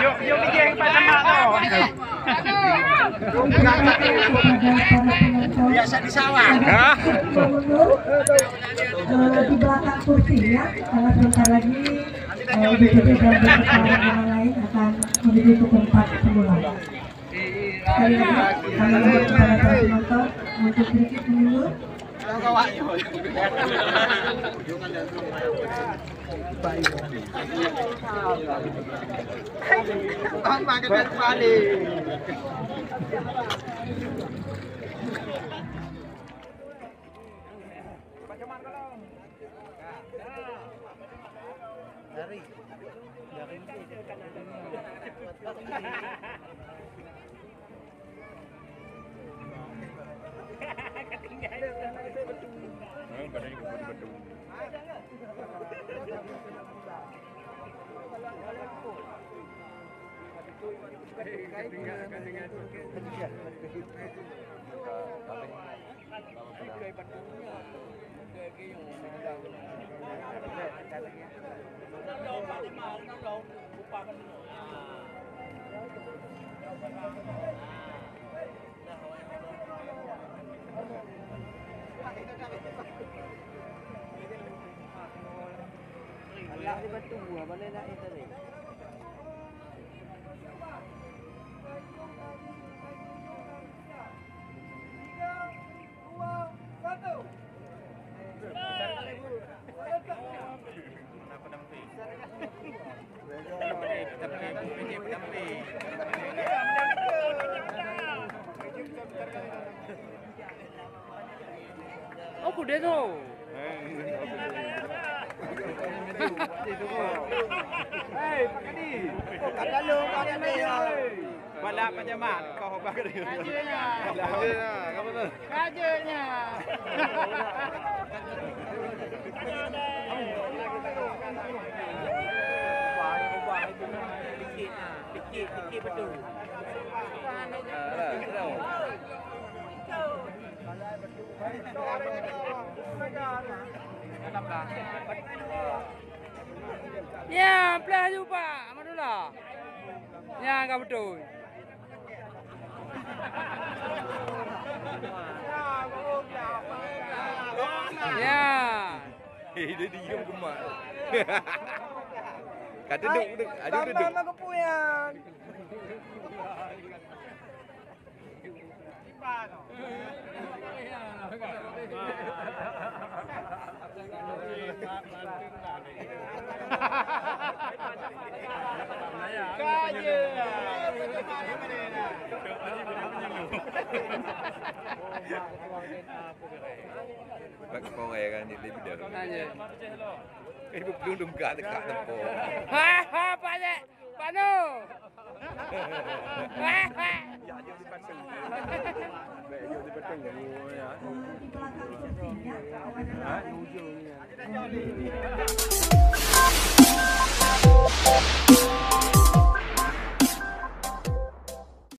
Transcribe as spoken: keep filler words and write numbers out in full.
Yuk, yuk, bijéh empat sama tu. Biasa di sawah. Hah? Eh, di belakang kursi ya, karena sebentar lagi, eh, B P P dan beserta rombongan lain akan menuju ke tempat semula. Sekali lagi, kami mohon kepada para penonton untuk sedikit menunggu. Alah, dia batu, abang nak tadi. Oh, kuda tu. Hei, Pak Kadi. Kata lu, Pak Kadi. Balap macam mat, kau bakar. Raja nya. Raja nya. Dikit, dikit betul. Ya, pelah laju, Pak Amadullah. Ya, ka beutôi. Ya. Hei, dia diem gemak. Kata duduk, duduk. Aduh, duduk. Bak korang kan, dia lebih dah. Hanya. Eh, belum dong gak dekat tempat. Ha, ha, Pak Lek. Pak Nu.